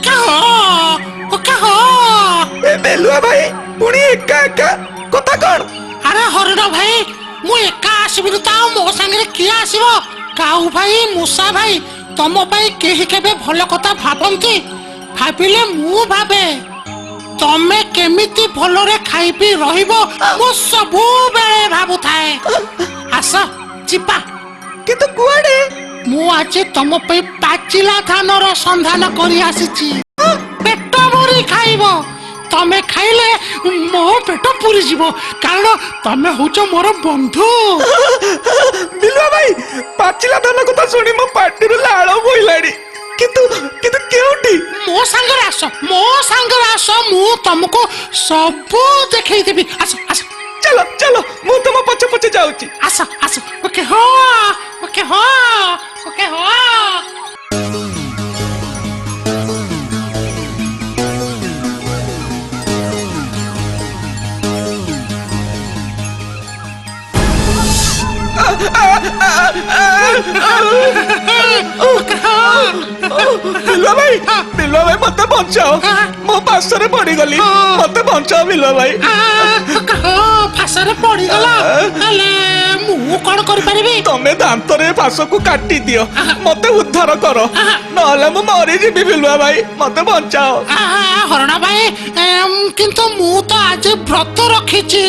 Okay ହଁ, okay ହଁ। ଏ ବିଲୁଆ ଭାଇ, ପୁଣି ଏକା ଏକା, କଥା କଣ? ଆରେ ହରିଣ ଭାଇ, ମୁଁ ଏକା ଆସିବିନି ତ ଆଉ ମୋ ସାଙ୍ଗରେ କିଏ ଆସିବ? କାଉ ଭାଇ, ମୂଷା ଭାଇ, ତମ ପାଇଁ କେହି କେବେ ଭଲ କଥା ଭାବନ୍ତି? ଭାବିଲେ ମୁଁ ଭାବେ। ତମେ କେମିତି ଭଲରେ ଖାଇ ପିଇ ରହିବ ମୁଁ ସବୁବେଳେ ଭାବୁଥାଏ। ଆସ ଯିବା। କିନ୍ତୁ କୁଆଡେ? ମୁଁ ଆଜି ତମ ପାଇଁ ପାଚିଲା ଧାନର ସନ୍ଧାନ କରି ଆସିଛି। ପେଟ ଭରି ଖାଇବ। ତମେ ଖାଇଲେ ମୋ ପେଟ ପୁରିଯିବ, କାରଣ ତମେ ହଉଛ ମୋର ବନ୍ଧୁ। ବିଲୁଆ ଭାଇ, ପାଚିଲା ଧାନ କଥା ଶୁଣି ମୋ ପାଟିରୁ ଲାଳ ବୋହିଲାଣି। କିନ୍ତୁ କିନ୍ତୁ କେଉଁଠି? ମୋ ସାଙ୍ଗରେ ଆସ, ମୋ ସାଙ୍ଗରେ ଆସ, ମୁଁ ତମକୁ ସବୁ ଦେଖେଇଦେବି। ଆସ ଆସ। ଚାଲ ଚାଲ, ମୁଁ ତମ ପଛେ ପଛେ ଯାଉଛି। ଆସ ଆସ। ଓକେ ହଁ, ଓକେ ହଁ, ଓକେ ହଁ। ବିଲୁଆ ଭାଇ, ବିଲୁଆ ଭାଇ, ମତେ ବଞ୍ଚାଅ, ମୋ ପାଶରେ ପଡିଗଲି, ମତେ ବଞ୍ଚାଅ ବିଲୁଆ ଭାଇ। ଫାଶରେ ପଡିଗଲ, ହେଲେ ମୁଁ କଣ କରିପାରିବି? ତମେ ଦାନ୍ତରେ ଫାଶକୁ କାଟି ଦିଅ, ମତେ ଉଦ୍ଧାର କର, ନହେଲେ ମୁଁ ମରିଯିବି। ବିଲୁଆ ଭାଇ, ମତେ ବଞ୍ଚାଅ। ହରଣା ଭାଇ, କିନ୍ତୁ ମୁଁ ତ ଆଜି ବ୍ରତ ରଖିଛି,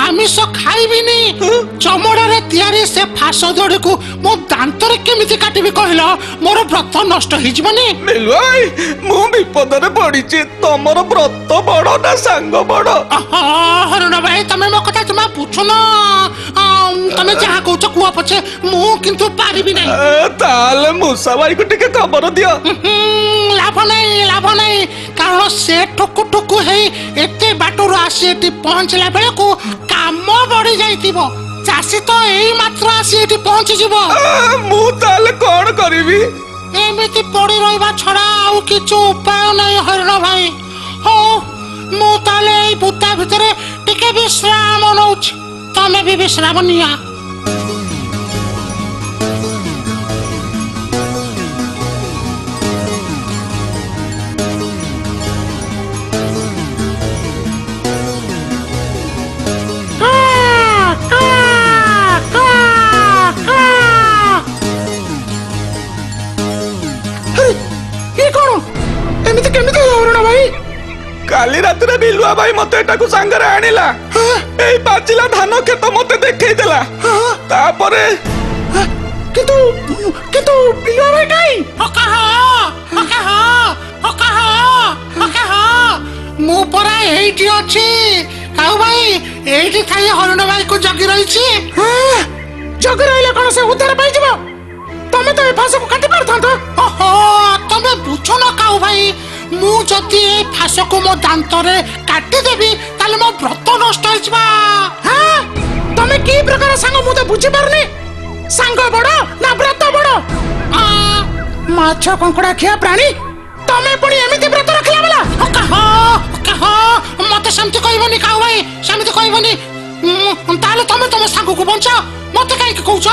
ଆମିଷ ଖାଇବିନି। ଚମଡ଼ାରେ ତିଆରି ସେ ଫାଶ ଦଡ଼ିକୁ ମୋ ଦାନ୍ତରେ କେମିତି କାଟିବି କହିଲ? ମୋର ବ୍ରତ ନଷ୍ଟ ହେଇଯିବନି? ବିଲୁଆ ଭାଇ, ମୁଁ ବିପଦରେ ପଡିଛି। ତମର ବ୍ରତ ବଡ ନା ସାଙ୍ଗ ବଡ? ହରିଣ ଭାଇ, ତମେ ମୋ କଥା ଜମା ବୁଝୁନ। ତମେ ଯାହା କହୁଛ କୁହ ପଛେ, ମୁଁ କିନ୍ତୁ ପାରିବି ନାହିଁ। ତାହେଲେ ମୂଷା ଭାଇକୁ ଟିକେ ଖବର ଦିଅ। ଲାଭ ନାହିଁ, ଲାଭ ନାହିଁ, କାରଣ ସେ ଠୁକୁ ଠୁକୁ ହେଇ ଏତେ ବାଟରୁ ଆସି ଏଠି ପହଞ୍ଚିଲା ବେଳକୁ କାମ ବଢି ଯାଇଥିବ। ଚାଷୀ ତ ଏଇ ମାତ୍ର ଆସି ଏଠି ପହଞ୍ଚିଯିବ। ମୁଁ ତାହେଲେ କଣ କରିବି? ଏମିତି ପଡି ରହିବା ଛଡା ଆଉ କିଛି ଉପାୟ ନାହିଁ ହରିଣ ଭାଇ। ହଉ, ମୁଁ ତାହେଲେ ଏଇ ବୁଦା ଭିତରେ ଟିକେ ବିଶ୍ରାମ ନଉଛି, ତମେ ବି ବିଶ୍ରାମ ନିଅ। ଏମିତି କେମିତି ହେଲା ହରିଣ ଭାଇ? କାଲି ରାତିରେ ବିଲୁଆ ଭାଇ ମତେ ଏଟାକୁ ସାଙ୍ଗରେ ଆଣିଲା, ଏଇ ପାଚିଲା ଧାନ କ୍ଷେତ ମତେ ଦେଖେଇଦେଲା, ତାପରେ କିନ୍ତୁ କିନ୍ତୁ ବିଲୁଆ ଭାଇ କାଇଁ? ମୁଁ ପରା ଏଇଠି ଅଛି କାଉ ଭାଇ, ଏଇଠି ଥାଇ ହରିଣ ଭାଇକୁ ଜଗି ରହିଛି। ଜଗି ରହିଲେ କଣ ସେ ଉଦ୍ଧାର ପାଇଯିବ? ତମେ ତ ଏ ଫାଶକୁ କାଟି ପାରିଥାନ୍ତ। ଓହୋ, ତମେ ବୁଝୁନ କାଉ ଭାଇ, ମୁଁ ଯଦି ଏ ଫାଶକୁ ମୋ ଦାନ୍ତରେ କାଟିଦେବି ତାହେଲେ ମୋ ବ୍ରତ ନଷ୍ଟ ହେଇଯିବ। ତମେ କି ପ୍ରକାର ସାଙ୍ଗ ମୁଁ ତ ବୁଝିପାରୁନି। ସାଙ୍ଗ ବଡ ନା ବ୍ରତ ବଡ? ମାଛ କଙ୍କଡା ଖିଆ ପ୍ରାଣୀ, ତମେ ପୁଣି ଏମିତି ବ୍ରତ ରଖିଲା ବେଲା? ମତେ ସେମିତି କହିବନି କାଉ ଭାଇ, ସେମିତି କହିବନି। ତାହେଲେ ତମେ ତମ ସାଙ୍ଗକୁ ବଞ୍ଚାଅ, ମତେ କାହିଁକି କହୁଛ?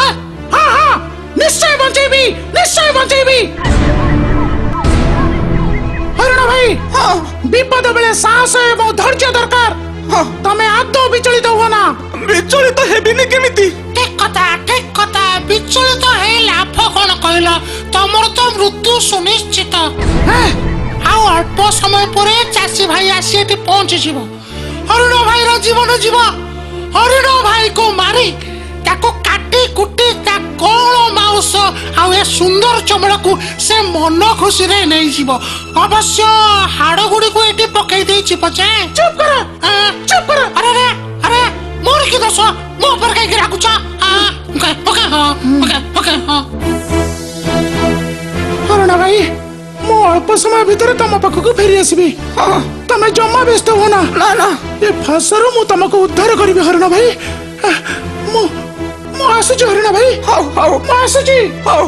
ହଁ ହଁ, ନିଶ୍ଚୟ ବଞ୍ଚେଇବି, ନିଶ୍ଚୟ ବଞ୍ଚେଇବି। ହରିଣ ଭାଇ, ବିପଦ ବେଳେ ସାହସ ଏବଂ ଧୈର୍ଯ୍ୟ ଦରକାର। ତମେ ଆଦୌ ବିଚଳିତ ହୁଅ ନା। ବିଚଳିତ ହେବିନି କେମିତି? ଠିକ କଥା, ଠିକ କଥା। ବିଚଳିତ ହେଇ ଲାଭ କଣ କହିଲ? ତମର ତ ମୃତ୍ୟୁ ସୁନିଶ୍ଚିତ। ଆଉ ଅଳ୍ପ ସମୟ ପରେ ଚାଷୀ ଭାଇ ଆସି ଏଠି ପହଞ୍ଚିଯିବ, ହରିଣ ଭାଇର ଜୀବନ ଯିବ। ହରିଣ ଭାଇକୁ ମାରି ତାକୁ କାଟି କୁଟି ତା କଣ ମାଉସ ଆଉ ଏ ସୁନ୍ଦର ଚମଡ଼ାକୁ ସେ ମନ ଖୁସିରେ ନେଇଯିବ। ଅବଶ୍ୟ ହାଡ଼ ଗୁଡ଼ିକୁ ଏଠି ପକେଇ ଦେଇଛି ପଛେ। ଚୁପ୍ କର, ଚୁପ୍ କର। ଆରେ ଆରେ ଆରେ, ମୋର କି ଦୋଷ? ମୋ ଉପରେ କାହିଁକି ରାଗୁଛ? ଓକେ ହଁ, ଓକେ ଓକେ ହଁ। ହରିଣ ଭାଇ, ମୁଁ ଅଳ୍ପ ସମୟ ଭିତରେ ତମ ପାଖକୁ ଫେରି ଆସିବି, ତମେ ଜମା ବ୍ୟସ୍ତ ହୁଅ ନା। ନା ନା, ଏ ଫାଶରୁ ମୁଁ ତମକୁ ଉଦ୍ଧାର କରିବି ହରିଣ ଭାଇ। ମୁଁ ମୁଁ ଆସୁଛି ହରିଣ ଭାଇ। ହଉ ହଉ, ମୁଁ ଆସୁଛି। ହଉ।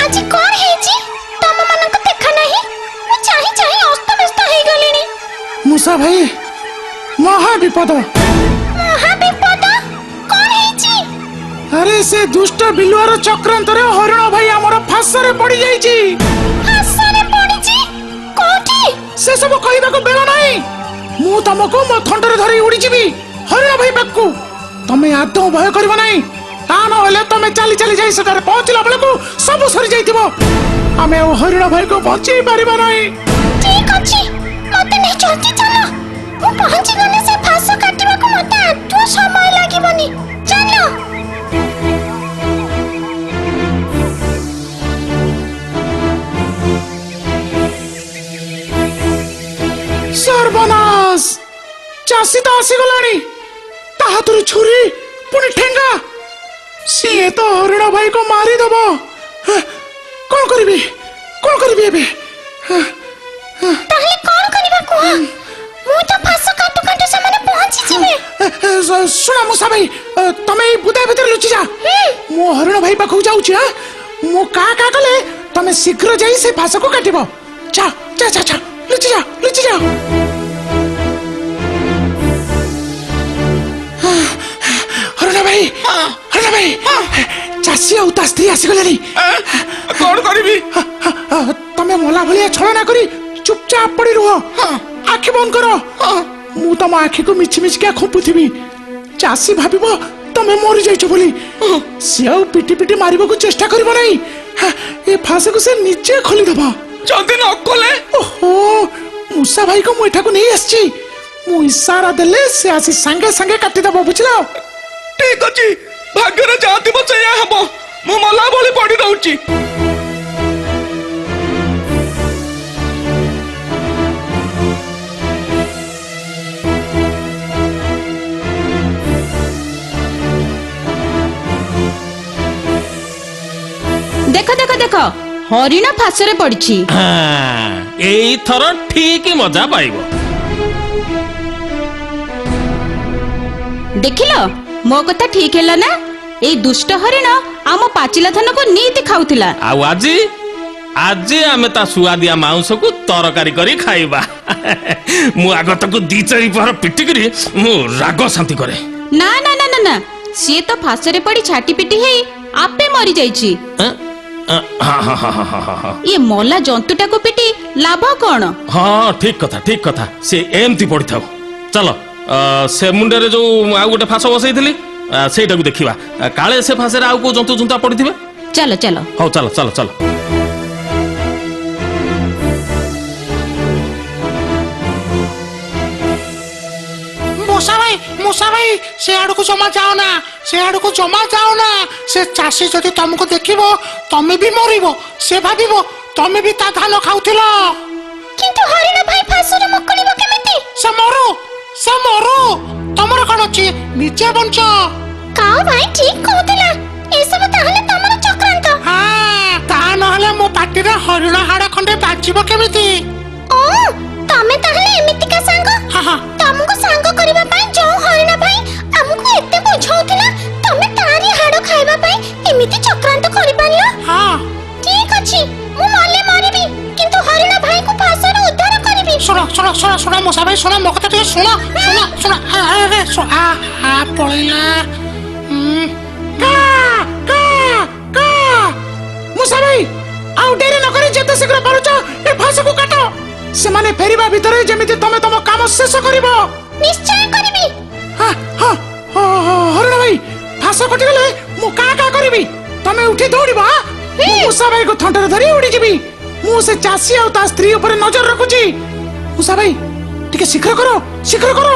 ଆଜି କଣ ହେଇଛି, ତମ ମାନଙ୍କ ଦେଖା ନାହିଁ? ମୁଁ ମୂଷା ଭାଇ, ମହା ବିପଦ। ମହା ବିପଦ? କଣ ହେଇଛି? ଆରେ, ସେ ଦୁଷ୍ଟ ବିଲୁଆର ଚକ୍ରାନ୍ତରେ ହରିଣ ଭାଇ ଆମର ଫାଶରେ ପଡି ଯାଇଛି। ଫାଶରେ ପଡିଛି? କୋଉଠି? ସେ ସବୁ କହିବାକୁ ବେଳ ନାହିଁ। ମୁଁ ତମକୁ ମୋ ଥଣ୍ଟରେ ଧରି ଉଡ଼ିଯିବି ହରିଣ ଭାଇ ପାଖକୁ। ତମେ ଆଦୌ ଭୟ କରିବ ନାହିଁ। ତା ନହେଲେ ତମେ ଚାଲି ଚାଲି ଯାଇ ସେଠାରେ ପହଞ୍ଚିଲା ବେଳକୁ ସବୁ ସରି ଯାଇଥିବ। ଆମେ ଆଉ ହରିଣ ଭାଇକୁ ବଞ୍ଚେଇ ପାରିବା ନାହିଁ। ଠିକ ଅଛି, ମତେ ନେଇ ଜଲ୍ଦି ଚାଲ। ମୁଁ ପହଞ୍ଚି ଗଲେ ସେ ଫାଶ କାଟିବାକୁ ମତେ ଆଦୌ ସମୟ ଲାଗିବନି। ଚାଲ। ସର୍ବନାଶ! ଚାଷୀ ତ ଆସିଗଲାଣି, ତା ହାତରୁ ଛୁରୀ, ପୁଣି ଠେଙ୍ଗା। ସିଏ ତ ହରିଣ ଭାଇକୁ ମାରିଦବ। କଣ କରିବି, କଣ କରିବି ଏବେ? ତାହେଲେ କଣ କରିବା କୁହ? ମୁଁ ତ ଫାଶ କାଟୁ କାଟୁ ସେମାନେ ପହଞ୍ଚି ଯିବେ। ଶୁଣ ମୂଷା ଭାଇ, ତମେ ଏଇ ବୁଦା ଭିତରେ ଲୁଚି ଯା। ମୁଁ ହରିଣ ଭାଇ ପାଖକୁ ଯାଉଛି। ହଁ, ମୁଁ କା କା କଲେ ତମେ ଶୀଘ୍ର ଯାଇ ସେ ଫାଶକୁ କାଟିବ। ଯା ଯା ଯା ଯା, ଲୁଚି ଯା, ଲୁଚି ଯା। ହରିଣ ଭାଇ, ହରିଣ ଭାଇ, ଚାଷୀ ଆଉ ତା ସ୍ତ୍ରୀ ଆସିଗଲେଣି। କଣ କରିବି? ତମେ ମଲା ଭଳିଆ ଛଳନା କରି ଚୁପଚାପ ପଡି ରୁହ, ଆଖି ବନ୍ଦ କର। ମୁଁ ତମ ଆଖିକୁ ମିଛି ମିଛିକା ଖୁମ୍ପୁଥିବି। ଚାଷୀ ଭାବିବ ତମେ ମରି ଯାଇଛ ବୋଲି। ସିଏ ଆଉ ପିଟି ପିଟି ମାରିବାକୁ ଚେଷ୍ଟା କରିବ ନାହିଁ। ଏ ଫାଶକୁ ସେ ନିଜେ ଖୋଲିଦବ। ଯଦି ନ କଲେ? ଓହୋ, ମୂଷା ଭାଇକୁ ମୁଁ ଏଠାକୁ ନେଇ ଆସିଛି। ମୁଁ ଇସାରା ଦେଲେ ସେ ଆସି ସାଙ୍ଗେ ସାଙ୍ଗେ କାଟିଦବ, ବୁଝିଲ? ଠିକ ଅଛି, ଭାଗ୍ୟରେ ଯାହା ଥିବ ସେଇଆ ହବ। ମୁଁ ମଲା ଭଳି ପଡି ରହୁଛି। ଦେଖ ଦେଖ ଦେଖ, ହରିଣ ଫାଶରେ ପଡିଛି। ଏଇଥର ଠିକ ମଜା ପାଇବ। ଦେଖିଲ, ମୋ କଥା ଠିକ ହେଲା ନା? ଏଇ ଦୁଷ୍ଟ ହରିଣ ଆମ ପାଚିଲା ଧାନକୁ ନିତି ଖାଉଥିଲା। ଆଉ ଆଜି ଆଜି ଆମେ ତା ସୁଆଦିଆ ମାଉଁସକୁ ତରକାରୀ କରି ଖାଇବା। ମୁଁ ଆଗ ତାକୁ ଦି ଚାରି ପହର ପିଟିକିରି ମୁଁ ରାଗ ଶାନ୍ତି କରେ। ନା ନା ନା ନା ନା, ସିଏ ତ ଫାଶରେ ପଡି ଛାଟି ପିଟି ହେଇ ଆପେ ମରିଯାଇଛି। ଆଁ? ଆଁ, ହଁ ହଁ ହଁ ହଁ ହଁ ହଁ। ଇଏ ମଲା ଜନ୍ତୁଟାକୁ ପିଟି ଲାଭ କଣ? ହଁ, ଠିକ କଥା, ଠିକ କଥା। ସେ ଏମିତି ପଡିଥାଉ। ଚାଲ, ସେ ମୁଣ୍ଡରେ ଯୋଉ ଆଉ ଗୋଟେ ଫାଶ ବସେଇଥିଲି, ସେଇଟାକୁ ଦେଖିବା। କାଳେ ସେ ଫାଶରେ ଆଉ କୋଉ ଜନ୍ତୁ ଜୁନ୍ତା ପଡିଥିବେ। ଚାଲ ଚାଲ। ହଉ, ଚାଲ ଚାଲ ଚାଲ। ମୂଷା ଭାଇ, ମୂଷା ଭାଇ, ସେ ଆଡକୁ ଜମା ଯାଅ ନା, ସେ ଆଡକୁ ଜମା ଯାଅ ନା। ସେ ଚାଷୀ ଯଦି ତମକୁ ଦେଖିବ, ତମେ ବି ମରିବ। ସେ ଭାବିବ ତମେ ବି ତା ଧାନ ଖାଉଥିଲ। କିନ୍ତୁ ହରିଣ ଭାଇ ଫାଶରୁ ମୁକୁଳିବ କେମିତି? ସେ ମରୁ, ସେ ମରୁ, ତମର କଣ ଅଛି? ନିଜେ ବଞ୍ଚ। କାଉ ଭାଇ ଠିକ କହୁଥିଲା, ଏସବୁ ତାହେଲେ ତମର ଚକ୍ରାନ୍ତ। ହଁ, ତା ନହେଲେ ମୋ ପାଟିରେ ହରିଣ ହାଡ ଖଣ୍ଡେ ବାଜିବ କେମିତି? ଓ, ତମେ ତାହେଲେ ଏମିତିକା ସାଙ୍ଗ? ହଁ ହଁ। ତମକୁ ସାଙ୍ଗ କରିବା ପାଇଁ ଯୋଉ ହରିଣ ଭାଇ ଆମକୁ ଏତେ ବୁଝାଉଥିଲା, ତମେ ତାରି ହାଡ ଖାଇବା ପାଇଁ ଏମିତି ଚକ୍ରାନ୍ତ କରିପାରିଲ? ହଁ। ଠିକ ଅଛି, ମୁଁ ମଲେ ମରିବି, କିନ୍ତୁ ହରିଣ ଭାଇକୁ ଫାଶରୁ ଉଦ୍ଧାର କରିବି। ଶୁଣ ଶୁଣ ଶୁଣ ଶୁଣ ମୂଷା ଭାଇ, ଶୁଣ, ମୋ କଥା ଟିକେ ଶୁଣ, ଶୁଣ ଶୁଣ। ଆରେ, ଆ ଆ ପଳେଇଲା। କା କା କା। ମୂଷା ଭାଇ, ଆଉ ଡେରି ନ କରି ଯେତେ ଶୀଘ୍ର ପାରୁଛ ଏ ଫାଶକୁ କାଟ। ସେମାନେ ଫେରିବା ଭିତରେ ଯେମିତି ତମେ ତମ କାମ ଶେଷ କରିବ। ନିଶ୍ଚୟ କରିବି। ହଁ ହଁ ହଁ ହଁ, ହରିଣ ଭାଇ, ଫାଶ କଟିଗଲେ ମୁଁ କା କା କରିବି, ତମେ ଉଠି ଦୌଡ଼ିବ। ଆଁ? ମୁଁ ମୂଷା ଭାଇକୁ ଥଣ୍ଟରେ ଧରି ଉଡ଼ିଯିବି। ମୁଁ ସେ ଚାଷୀ ଆଉ ତା ସ୍ତ୍ରୀ ଉପରେ ନଜର ରଖୁଛି। ମୂଷା ଭାଇ, ଟିକେ ଶୀଘ୍ର କର, ଶୀଘ୍ର କର।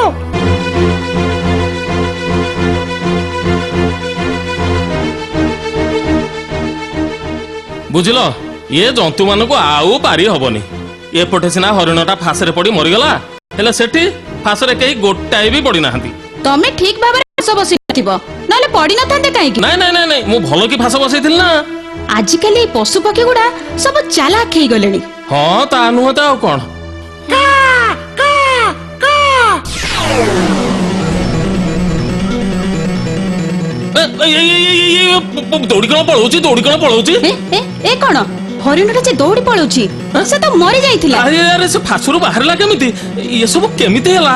ବୁଝିଲ, ଏ ଜନ୍ତୁମାନଙ୍କୁ ଆଉ ପାରି ହବନି। ଏପଟେ ସିନା ହରିଣଟା ଫାଶରେ ପଡି ମରିଗଲା, ହେଲେ ସେଠି ଫାଶରେ କେହି ଗୋଟାଏ ବି ପଡିନାହାନ୍ତି। ତମେ ଠିକ ଭାବରେ ଫାଶ ବସି ନଥିବ, ନହେଲେ ପଡି ନଥାନ୍ତେ କାହିଁକି? ନାଇଁ ନାଇଁ ନାଇଁ ନାଇଁ, ମୁଁ ଭଲ କି ଫାଶ ବସେଇଥିଲି ନା। ଆଜିକାଲି ଏଇ ପଶୁ ପକ୍ଷୀ ଗୁଡା ସବୁ ଚାଲାକ ହେଇଗଲେଣି। ହଁ, ତା ନୁହଁ ତ ଆଉ କଣ? କା କା କା। ଏ, ଏ, ଏ, ଏ, ଏ, ଏ, ଏ, ଦୌଡ଼ି କଣ ପଳଉଛି, ଦୌଡ଼ି କଣ ପଳଉଛି? ଏ ଏ ଏ କଣ? ହରିଣଟା ଯେ ଦୌଡ଼ି ପଳଉଛି, ସେ ତ ମରି ଯାଇଥିଲା। ଆରେ ଆରେ, ସେ ଫାଶରୁ ବାହାରିଲା କେମିତି? ଏସବୁ କେମିତି ହେଲା?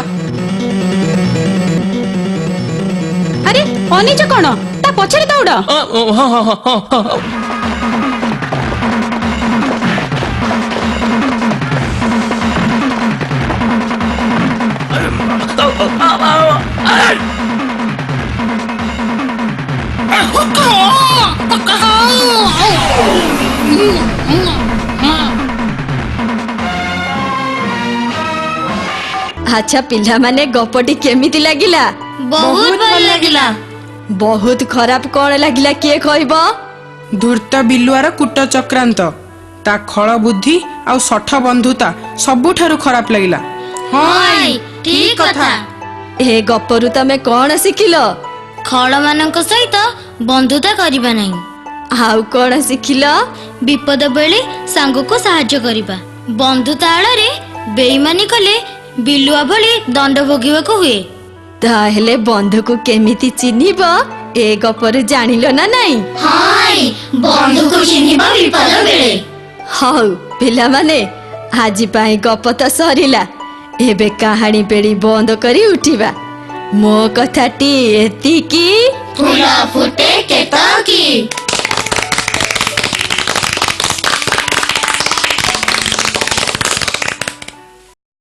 ଆରେ, ଅନେଇଛ କଣ? ତା ପଛରେ ଦୌଡ଼। ହଁ ହଁ ହଁ ହଁ ହଁ। ଆଚ୍ଛା ପିଲାମାନେ, ଗପଟି କେମିତି ଲାଗିଲା? ବହୁତ ଭଲ ଲାଗିଲା। ବହୁତ ଖରାପ କଣ ଲାଗିଲା, କିଏ କହିବ? ଧୂର୍ତ୍ତ ବିଲୁଆର କୂଟ ଚକ୍ରାନ୍ତ, ତା ଖଳ ବୁଦ୍ଧି ଆଉ ଶଠ ବନ୍ଧୁତା ସବୁଠାରୁ ଖରାପ ଲାଗିଲା। ହଁ, ଠିକ କଥା। ଏ ଗପରୁ ତମେ କଣ ଶିଖିଲ? ଖଳମାନଙ୍କ ସହିତ ବନ୍ଧୁତା କରିବା ନାହିଁ। ଆଉ କଣ ଶିଖିଲ? ବିପଦ ବେଳେ ସାଙ୍ଗକୁ ସାହାଯ୍ୟ କରିବା। ବନ୍ଧୁତା ଆଳରେ ବେଇମାନି କଲେ ବିଲୁଆ ଭଳି ଦଣ୍ଡ ଭୋଗିବାକୁ ହୁଏ। ତାହେଲେ ବନ୍ଧୁକୁ କେମିତି ଚିହ୍ନିବ, ଏ ଗପରୁ ଜାଣିଲ ନା ନାଇଁ? ହଁ, ବନ୍ଧୁକୁ ଚିହ୍ନିବା ବିପଦ ବେଳେ। ହଉ ପିଲାମାନେ, ଆଜି ପାଇଁ ଗପ ତ ସରିଲା। ଏବେ କାହାଣୀ ପେଡ଼ି ବନ୍ଦ କରି ଉଠିବା। ମୋ କଥାଟି ଏତିକି। ଫୁଲ ଫୁଟେ କେତକୀ।